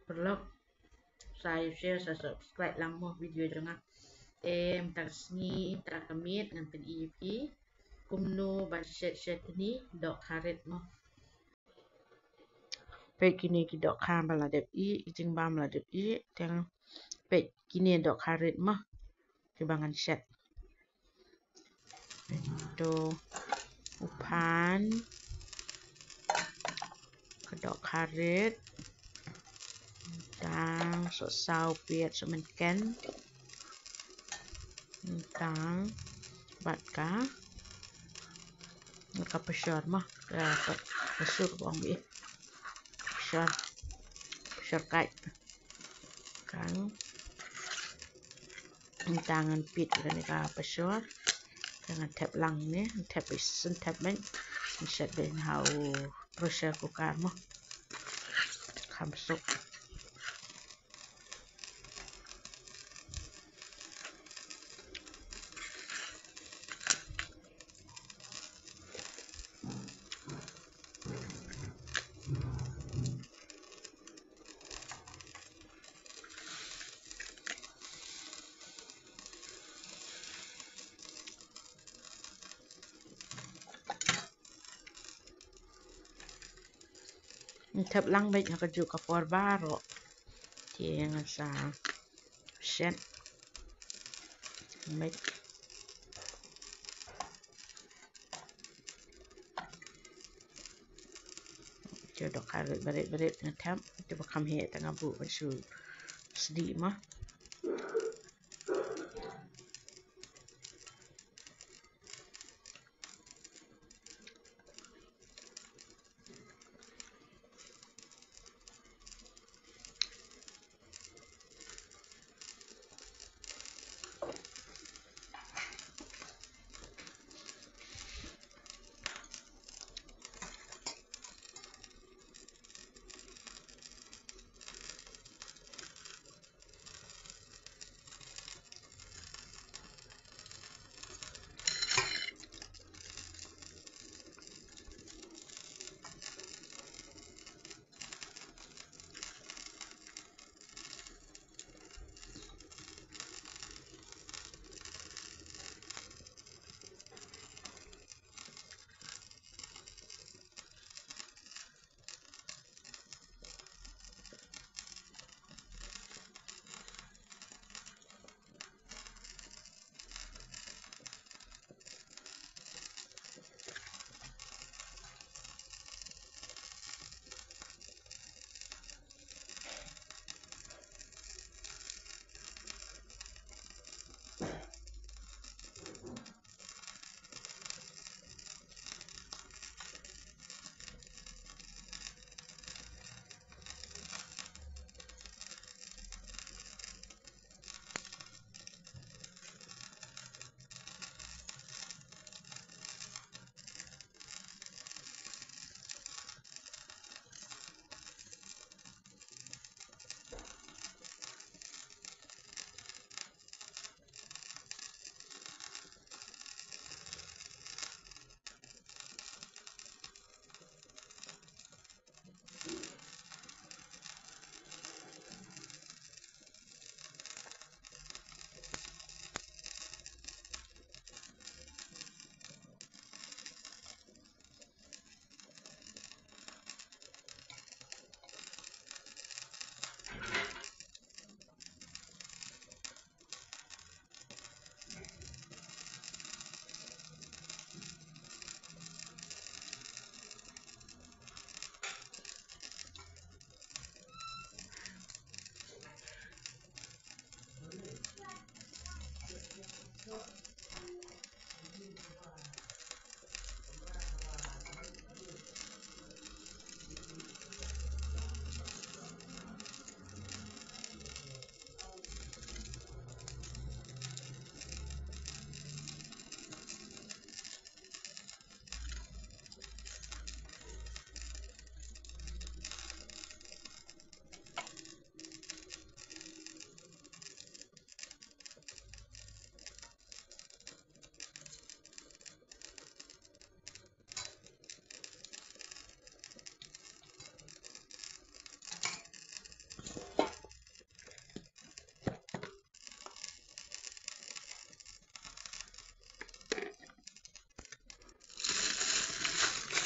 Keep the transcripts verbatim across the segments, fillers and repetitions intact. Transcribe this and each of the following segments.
Paralok, sa ïa share, sa subscribe lang mo video jong nga. Te mynta ka sngi, mynta ka miet ngan pyni ïa phi kumno ban shet shet kine dohkha rit mo. Peit kine ki dohkha ba la dep ih, ki jingbam la dep ih, teng peit kine dohkha rit mo. Kiba ngan shet. Peit to u phan, ka dohkha rit, tang sohsaw, piat, sohmynken, tang bad ka, ka pashor mo, ka, ka sur bong bi pashor, pashor kait. Kan. Mynta ngan pit ïa kane ka pashor. Te ngan thep lang ne, ngan thep beit, ngan thep beit. Ngan shet beit ha u pressure cooker mo. Kham suk. Ngan thep lang beit ha kajuh ka por baroh. Te ngan sa shet beit. Te dohkha rit barit barit ngan thep. Te ba kham heh te nga buh ban shu sdieh mo.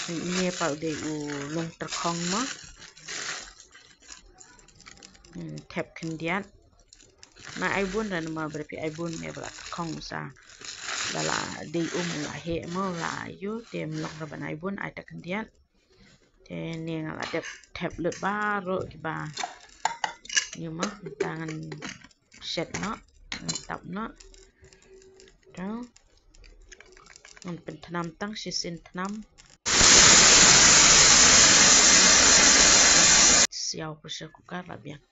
Ine pat u dei u long tyrkhong mo. Hmm, thep khyndiat. Nai ai bun, lada ma ba phi ai bun ne ba la tyrkhong sa. Lada la dei um la heh mo la ïoh, te ym long re ban ai bun, ai tang khyndiat. Te ne nga la dep thep lut baroh kiba ïoh mo, mynta ngan shet noh, ngan tap noh. Te ngan pynthnam tang shisien thnam. Siaw pressure cooker la biang.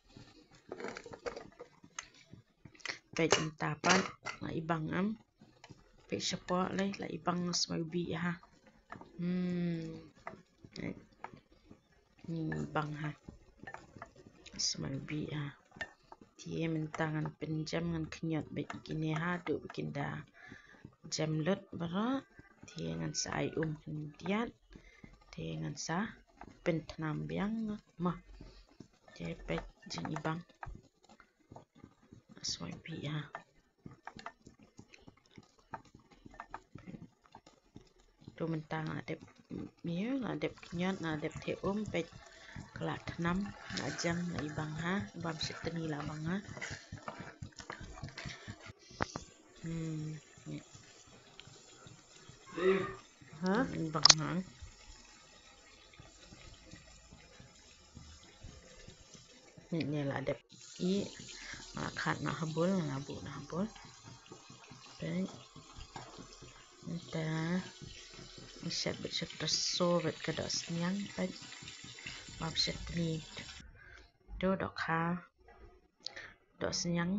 Peit mynta pat la ibang em. Peit shapoh lei la ibang, smai bih ha. Hmm. Peit. Hmm, bang ha. Smai bih ha. Te mynta ngan pynjem, ngan khñiot beit kine ha, haduh ba kin da jem lut baroh. Te ngan sa ai um khyndiat. Te ngan sa pynthnam biang mo. Te peit jingibang. Smai bih ha. To mynta nga dep, ïa, nga dep khñiot, nga dep theh um, peit ka la thnam, la jem, la ibang ha, bam shitni la bang ha. Hmm. Ha? Ibang ha. Ni, ni la dep ih, nga la khat na ha bul, nga la buh na ha bul. Peit. Mynta ngi shet beit shet, to shu beit ka dohsniang, peit. Bam shitni. To dohkha. Dohsniang.